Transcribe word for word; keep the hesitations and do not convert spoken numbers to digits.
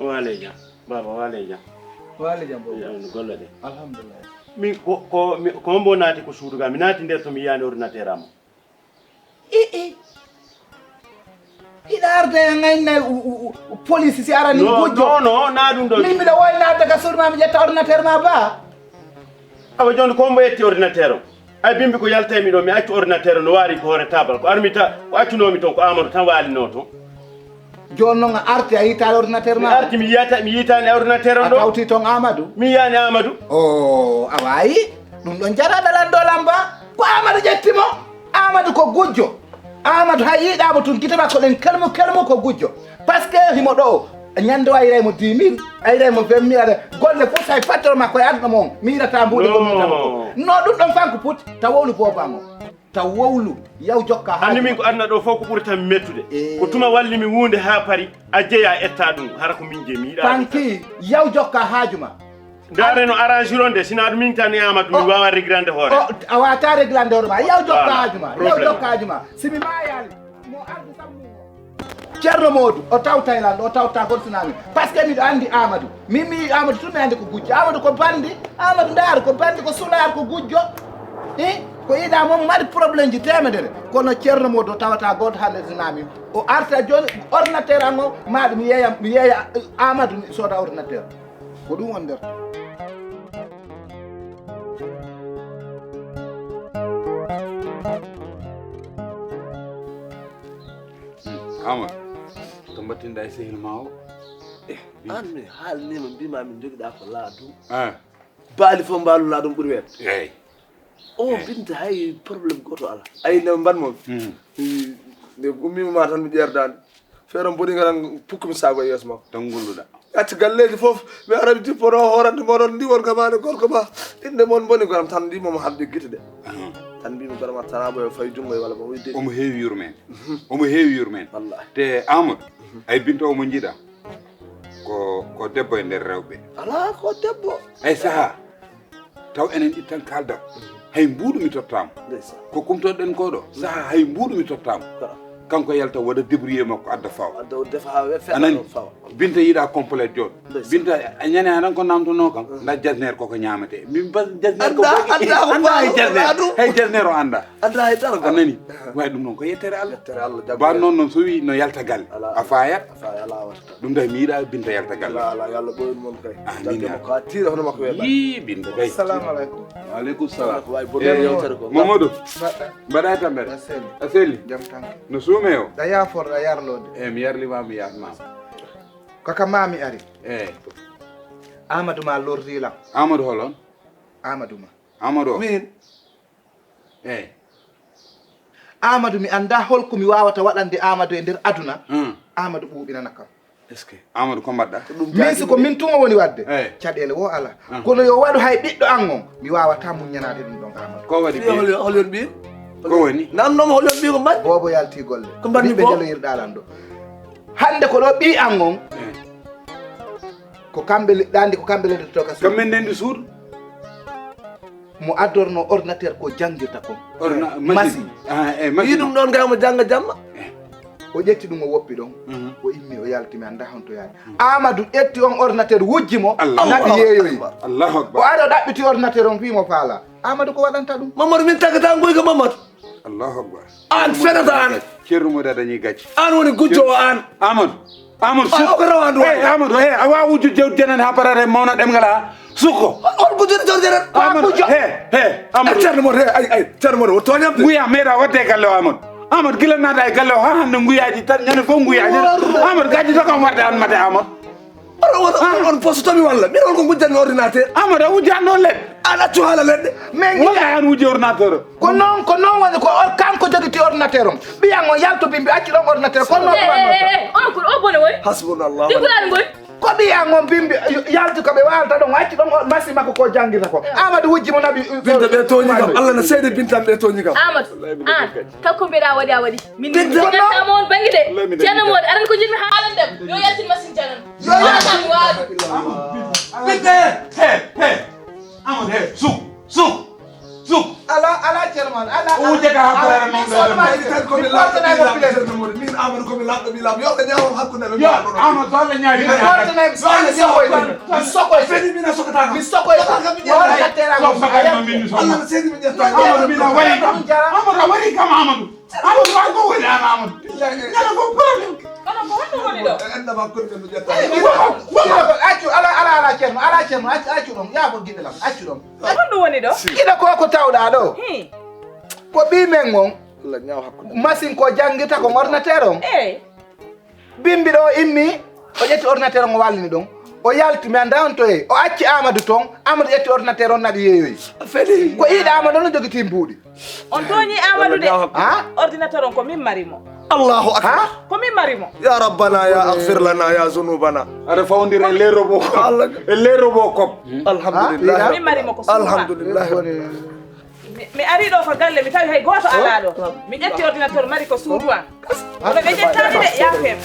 Waaleykum jam. Baaba, waaleykum jam. Waaleykum jam, Bobo. Jam, no golle ɗe? Alhamdulillah. Min ko, ko, mi, ko hombo naati ko suudu ga? Mi naati nder to mi yiyaani ordinateur am. I, i. Hiɗa arda e ngayna u, u, u, u police si arani. No, gujjo. No, no, na ɗum ɗo. Min miɗo woyna arda ka suudu ma mi ƴetta ordinateur ma ba. Awa jooni ko hombo ƴetti ordinateur o? Ay bimbi ko yaltay mi ɗo, mi accu ordinateur o no waari ko hoore tabal. Ko armi ta, ko accunomi toon ko Amadou tan waalinoo toon. Jooni noon a arti a yiitaani ordinateur ma? Mi arti mi yiyata, mi yiitaani ordinateur on ɗo. A tawti toon Amadou? Mi yiyaani Amadou. O, a waayi. Ɗum ɗon jaraɗa lan ɗo lamba. Ko Amadou ƴetti mo. Amadou ko gujjo. Amadou hay yiiɗaama tun gite makko ɗen kelmu kelmu ko gujjo. Parce que himo ɗo. Ñande o ayray mo dix mille, ayray mo vingt mille, aɗa golle fof so hay patron makko e aduna mo on. Mi yiɗata mbuuɗe gomminta mo. No ɗum ɗon fanko put. Taw wowlu booba mo. Taw wowlu. Yaw jokka haaju. Anndi min ko aduna ɗo fof ko ɓurata mi mettude. Ko tuma walli mi wuunde haa pari. A jeya etta ɗum. Hara ko min je mi yiɗa. Fanki. Yaw jokka haaju ma. Ndaare no arrangir on de, sina ɗum min tan e Amadou, mi wawa regrande hoore. A wata regrande hoore ma. Yaw jokka haaju ma. Yaw jokka haaju ma. Si mi maayaali, mo ardu sammu. Ceerno Moodu, o tawtay lan, o tawta gol sunami. Parce que miɗo andi Amadou. Min mi Amadou tun mi andi ko gujjo. Amadou ko bandi, Amadou ndaar ko bandi, ko sunar, ko gujjo. Eh, ko ida mo mari problème ji temedere. Kono Ceerno Moodu o tawata gol hande sunami. O arta joni ordinateur an o, ma ɗum yeeya, mi yeeya Amadou mi soda ordinateur. Ko ɗum woni nder. Amadou, to mbattinɗa e sehil ma o. Eh, an mi haalnima mbima min jogiɗa ko laadum. Ah. Baali fof mbalu laadum ɓuri weeɓde. Eyyi. O binta hay problème goto ala. Ay ne mban mo. Nde ummima ma tan mi ƴerdani. Feere on boni ngaran pukkumi saago e yeeso makko. Tan golluɗa. Acca galleeji fof mi ara mi jippono hoorande moɗon ndi won kamaane gorko ma. Inde mon boni goram tan ndi momo halde gite de. Tan mbimi gorama tana boyo fay jungo e wala mo wide. Omo heewi yurmen. Omo heewi yurmen. Wallahi. Te Amadou, ay binta omo jiiɗa. Ko, ko debbo e nder rewɓe. Ala ko debbo. Ay saha. Taw enen ittan kaldal. Hay mbuuɗu mi tottaama. Ko kumtoɗen ko ɗo saha hay mbuuɗu mi tottaama. Kanko yalta waɗa débrouiller makko adda fawa. Anani. Binta yiɗa complète joɗo. Binta a ñande aɗan ko namtono kam nda jasner koko ñamete min bas jasner ko anda hay jasner hay jasner o anda. Anda hay dara. Anani. Way ɗum noon ko yettere Allah. Ba noon noon so wi no yalta galle a fayat. Ɗum tawi mi yiɗa Binta yalta galle. Ala, ala, yo Allah ɓoynu mon kay. Amin. Jagge makko ha tiiɗa hono makko weeɓa. Yii Binta kay. Assalamu aleykum. Wa aleykum salam. Ko wawi bonde yewtere ko. Mamadou. Mbaɗɗa. Mbaɗa e tampere. A selli. A selli. Jam tan. No suume o? Ɗa yaforɗa yarlode. Eyi mi yarlima mi yafma. Kaka ma mi ari. Eyi. Amadou ma lorri lam. Amadou holon? Amadou ma. Amadou o? Min. Eyi. Amadou mi annda holko mi wawata waɗande Amadou e nder aduna. Amadou ɓuuɓinana kam. Est-ce que Amadou ko mbaɗɗa? Min si ko min tuma woni waɗde caɗeele wo ala. Kono yo waɗu hay ɓiɗɗo an on mi wawata muññanade ɗum ɗon Amadou. Ko waɗi ɓiɗɗo? Hol yon ɓiɗɗo? Ko woni? Nannomo hol yon ɓiɗɗo ko mbaɗ? Bobo yalti golle. Ko mbaɗmi ɓiɓɓe bo? Jaloyirɗa lan ɗo. Hannde ko ɗo ɓii an on. Ko kamɓe liɗɗandi ko kamɓe lenditoto ka suudu. Kamɓe ndendi suudu. Mo addorno ordinateur ko janngirta kon. Machine. Machine. Yi ɗum ɗon gay mo jannga jamma. O ƴetti ɗum o woppi ɗon. O immi o yalti mi annda honto yaani. Amadou ƴetti on ordinateur wujji mo naɓi yeeyoyi. Allahu akbar. O ari o ɗaɓɓiti ordinateur on fii mo faala. Amadou ko waɗanta ɗum? Mamadou min tagata ngoy ko Mamadou. Allahu akbar. An fenata an. Ceerno Modi a dañi gacce. An woni gujjo o an. Amadou. Amadou sukko. Ko rawandu. Hey Amadou, hey a wawa wujjude jawdi janani ha parare mawna ɗemngal ha sukko. On gujjude jawdi janani. Amadou, hey, hey Amadou. Ceerno Modi, hey, ay, ay, Ceerno Modi o toñam. Nguya meeɗa wadde e galle o Amadou. Amadou gila naata e galle o ha hande nguyaji tan ñande fof nguyaji. Amadou gaji to kam wadde an mate Amadou. On on on poste tomi walla min on ko gujjanmi ordinateur. Amadou a wujjani ɗon leɗɗe. An accu haala leɗɗe. Min wona yiɗa an wuji ordinateur. Ko noon, ko noon woni ko or-, kanko jogiti ordinateur on. Ɓiyan on yalto bimbi acci ɗon ordinateur. Ko noon ɗum wannoo. Eh, eh, eh, on ko o bone woy. Hasbunallahu wa ni'mal wakil. Ɗi kulaani ngoy. Ko ɓiyan on bimbi yalti ko ɓe waalta ɗon acci ɗon o masi makko ko janngirta ko. Amadou wujji mo naɓi. Binta ɓe tooñi kam. Allah na seede bintan ɓe tooñi kam. Amadou, an, kala ko mbiɗa waɗi a waɗi. Min mi ƴettaama on bannge de. Ceerno Moodi, aran ko njiɗmi haalande mo. Yo yaltin machine janano. Yo yaltin. Waɗi. Binta, he, he. Amadou, he, suk, suk, suk. Ala, ala, Ceerno Moodi, ala. O wujjata ha ko ala. Min soodoma. Min tan ko mi laamɗo ɓii laamu, Ceerno Moodi. Min Amadou ko mi laamɗo ɓii laamu. Yo Allah ñaawam hakkunde amen. Yo, Amadou, so Allah ñaawi. Mi ɓortanay, so Allah ñaawi. Mi sokoy. Feni min a sokataama. Mi sokoy. Wala ka tera. Allah na seedi mi ƴetta. Amadou, min a wari kam. Amadou, a wari kam, Amadou. Amadou, wa ko woni an, Amadou? Billahi. Nana ko problème. Kono ko honɗum woni ɗo? E annama kon ɓe mo ƴetta. Accu, ala, ala, ala, Ceerno, ala, Ceerno, accu, accu ɗon. Yaa ko giɗɗo lam, accu ɗon. Ko honɗum woni ɗo? Giɗo ko ko tawɗa ɗo. Hi. Ko ɓii men on. Allah ñaaw hakkunde. Machine ko janngirta ko ordinateur on. Eey. Bimbi ɗo immi, o ƴetti ordinateur on, o wallini ɗon. O yalti, mi anndaa on toye. O acci Amadou toon, Amadou ƴetti ordinateur on, naɓi yeeyoyi. Feli. Ko iiɗa Amadou on jogiti mbuuɗi. On tooñi Amadou de. Ha? Ordinateur on ko min mari mo. Allahu akbar. Ha? Ko min mari mo. Ya Rabbana, ya aghfir lana, ya zunubana. Aɗa fawndira e les robots cop. Allah. E les robots cop. Alhamdulillah. Min mari mo ko suudu am. Alhamdulillah. Mi, mi ari ɗo ko galle, mi tawi hay gooto alaa ɗo. Mi ƴetti ordinateur mari ko suudu am. Kono ɓe ƴettaani de, yaafeem.